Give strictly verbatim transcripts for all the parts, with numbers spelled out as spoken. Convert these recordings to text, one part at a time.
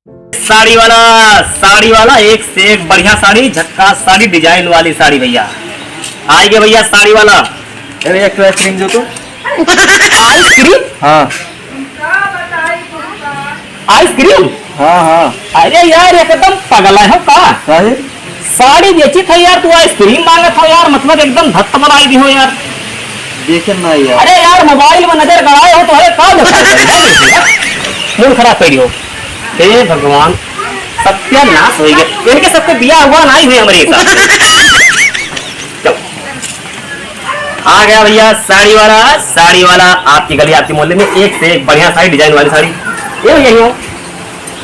साड़ी वाला, साड़ी वाला, एक से एक बढ़िया साड़ी, झक्कास साड़ी, design वाली साड़ी भैया। आइगे भैया साड़ी वाला। अरे एक ठो ice cream दो तो। Ice cream? हाँ। Ice cream? हाँ, हाँ। अरे यार, एकदम पगला है का? काहे? साड़ी बेचित है यार, तू ice cream मांगत हो यार, मतलब एकदम धत्त बनाई दिहो यार। देखे ना यार। अरे यार, mobile में नजर गड़ाए हो तो है, का देखा है? Mood खराब करी हो। हे भगवान, सत्यानाश होइ गया। इनके सबके बियाह हुआ नाहीं हुए हमरे हिसाब से। चलो। आ गया भैया साड़ी वाला, साड़ी वाला आपकी गली, आपकी मोहल्ले में एक से एक बढ़िया साड़ी, design वाली साड़ी। ये भैया, ये हो।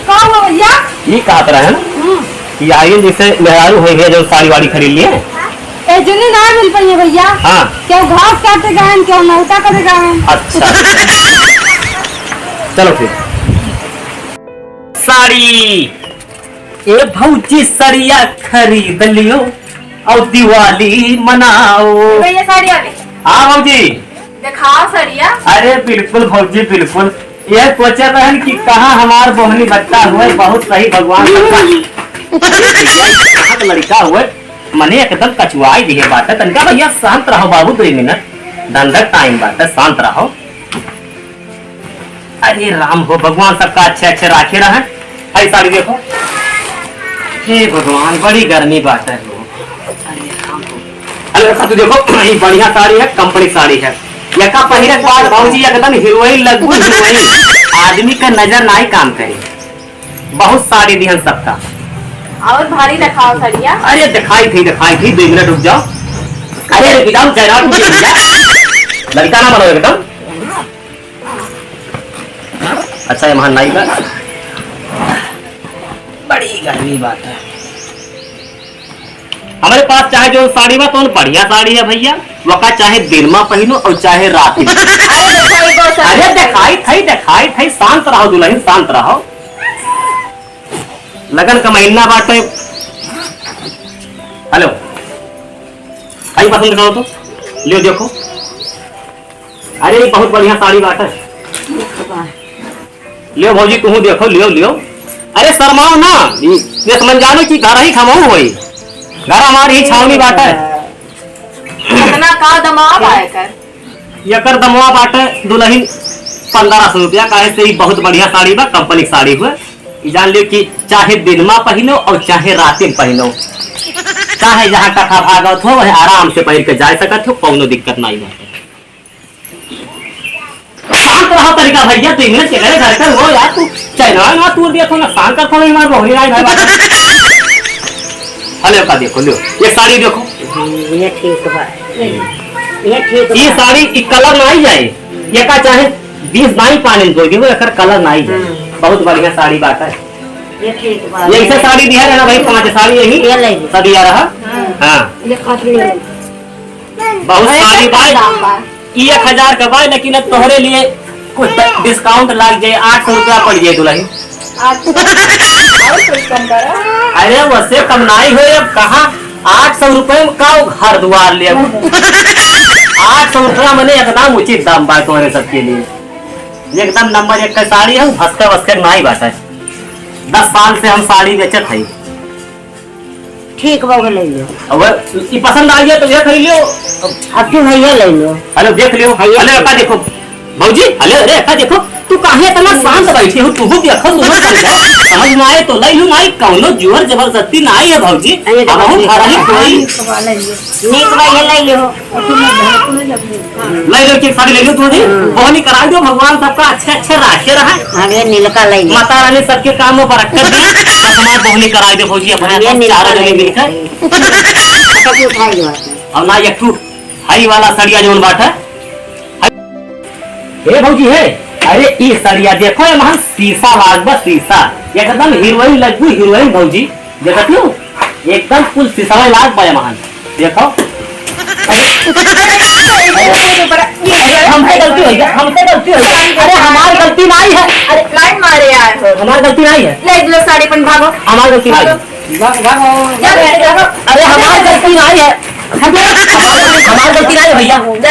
का हुआ भैया? ये कहत रहे हैं ना हम्म। कि आइए जैसे मेहरारू होइ गया जो साड़ी वाड़ी खरीद लिए। ए, जने ना मिल पाइए भैया। हाँ। केहू घास काटे गए हैं, केहू नौता करे गए हैं। अच्छा, अच्छा। चलो ठीक। साड़ी, ए भौजी सड़िया खरीद लियो और दिवाली मनाओ। भैया साड़ी आ गई। हाँ भौजी। दिखाओ सड़िया। अरे बिल्कुल भौजी बिल्कुल, ये सोचे रहन कि कहाँ हमार बोहनी बच्चा हुए, बहुत सही भगवान बच्चा। कहाँ के लड़का हुए, मने एकदम कचुआई दिहे बाटे। तनिका भैया शांत रहो बाबू, दो मिनट, दंडक टाइम बाटे, शांत रहो। अरे राम हो, भगवान सबका अच्छे अच्छे राखे रहे। हई साड़ी देखो, हे भगवान, बड़ी गर्मी बाटे हो। अरे राम हो, अरे बेटा, तू देखो, ये बढ़िया साड़ी है, कंपनी साड़ी है। यका पहिरे के बाद भौजी एकदम हीरोइन लगबू, हीरोइन। आदमी का नजर नाई काम करे। बहुत साड़ी दिहन सबका। और भारी दिखाओ सड़िया। अरे दिखाई थी, दिखाई थी, दो मिनट रुक जाओ। अरे रुक जाओ, जरा रुक जाओ। लड़का ना बनो एकदम। अच्छा, ये महान नाई का। बड़ी गर्मी बाटे। हमरे पास चाहे जो साड़ी बा, कौन बढ़िया साड़ी है भैया, वका चाहे दिन मा पहिनो और चाहे रात मा। अरे दिखाई थई, दिखाई थई, शांत रहो दुल्हन, शांत रहो। लगन का महीना बाटे। हेलो, आई पसंद करो तो, लियो देखो। अरे, ये बहुत बढ़िया साड़ी बाटे। लियो भौजी, तुहू देखो, लियो, लियो। अरे, शर्माओ ना, ये, ये समझ जानो कि घर ही खमऊ होई। घर हमारी ही छावनी बाटे। कितना का दमाद आए कर? एकर दमवा बाटे दुलहिन पन्द्रह सौ रुपया, काहे से ई बहुत बढ़िया साड़ी बा, कंपनी के साड़ी हुए। ई जान लियो कि चाहे दिन मा पहिनो और चाहे राते मा पहिनो, चाहे जहाँ कथा भागवत हो, वह आराम से पहिर के जा सकत हो, कौनो दिक्कत नाई बाटे। शांत रहो तनिका भैया, तू इंग्लिश के घरे घर कर हो यार, तू चैनवा ना तू दिया तो ना शांत कर, थोड़ा हमारे बोहनी नाई भाई बात। हेलो, का देखो, लियो, ये साड़ी देखो। ये ठीक बा। ये ठीक ये बा। साड़ी की कलर ना आई जाए, ये का चाहे बीस नाई पानी को देखो, एकर कलर ना आई जाए। हम्म। बहुत बढ़िया साड़ी बात है। ये ठीक बा। ये ऐसे साड़ी दिया रहा भाई, पाँच साड़ी यही ये ले ली। सब दिया रहा। हाँ। हाँ। ये काट ले। बहुत अरे, साड़ी का भाई। दाम बा? ई एक हजार का बा, लेकिन अब तोहरे लिए कुछ डिस्काउंट लाग जाए, आठ सौ रुपया पड़ जाए दुलहिन। आठ सौ? और कुछ कम करो। अरे, वैसे कम नाई होए, अब कहाँ आठ सौ रुपये में का घर दुआर ले अब? आठ सौ रुपया मने एकदम उचित दाम बा तोहरे सबके लिए। एकदम नंबर एक का साड़ी है, भसके वसके नाई बाटे। दस साल से हम साड़ी बेचत हई। ठीक बा, ओके ले लियो। अब ई पसंद आ गया तो ये खरीद लियो। अब तू भैया ले लियो। हेलो, देख लियो। भैया हेलो, ले। का देखो भौजी, हेलो, अरे का देखो, तू काहे इतना शांत बैठी हो? तू भी देखो, तू भी समझो। समझ में आए तो ले लू, नाई कौनो जोर जबरदस्ती नाई है भौजी। अरे, अब हम देखो, घर ही कोई नीक बा, ये ले लियो। ले लो, एक साड़ी ले लो तू जी। हम्म। बोहनी कराई दो, भगवान सबका अच्छे अच्छे राखे रहे। हाँ, ये नीलका ले लो। माता रानी सबके काम में बरकत दे। बस हमार बोहनी कराई दे भौजी, अपने हम ये अपन नीलका चारों जने ले लो। मिलकर। अच्छा, तू उठा लो। और ना एक ठू हई वाला सड़िया जौन बाटे। हे भौजी हे, अरे ई सड़िया देखो, एमहन शीशा लाग बा, शीशा। एकदम हीरोइन लगबू, हीरोइन भौजी। देखत हो? एकदम कुल शीशा लाग बा एमहन। देखो। अरे, हमसे गलती हो गया, हमसे गलती हो गया। अरे हमार गलती नाई है। अरे लाइन मारे यार। हमार गलती नाई है। ले लो साड़ी पहन भागो। हमार गलती नाई है। भागो। जा, जा, जा। अरे हमार गलती नाई है। हमार गलती नाई है भैया।